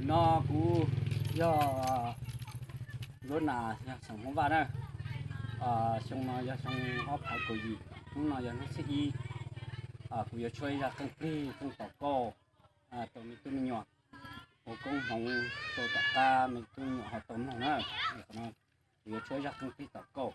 No kuv yog Luab Nas, yog xeem Hmoob Vaj na. Xyoo no yog xyoo ob phav kaum yim, hnub no yog hnub xiab ib. Kuv yuav tshuab ib zaj qeej plig qeej tom kauj rau me tub me nyuam, ua koob hmoov rau tom qab me tub me nyuam ho tau mloog na. Kuv yuav tshuab ib zaj qeej plig tom kauj.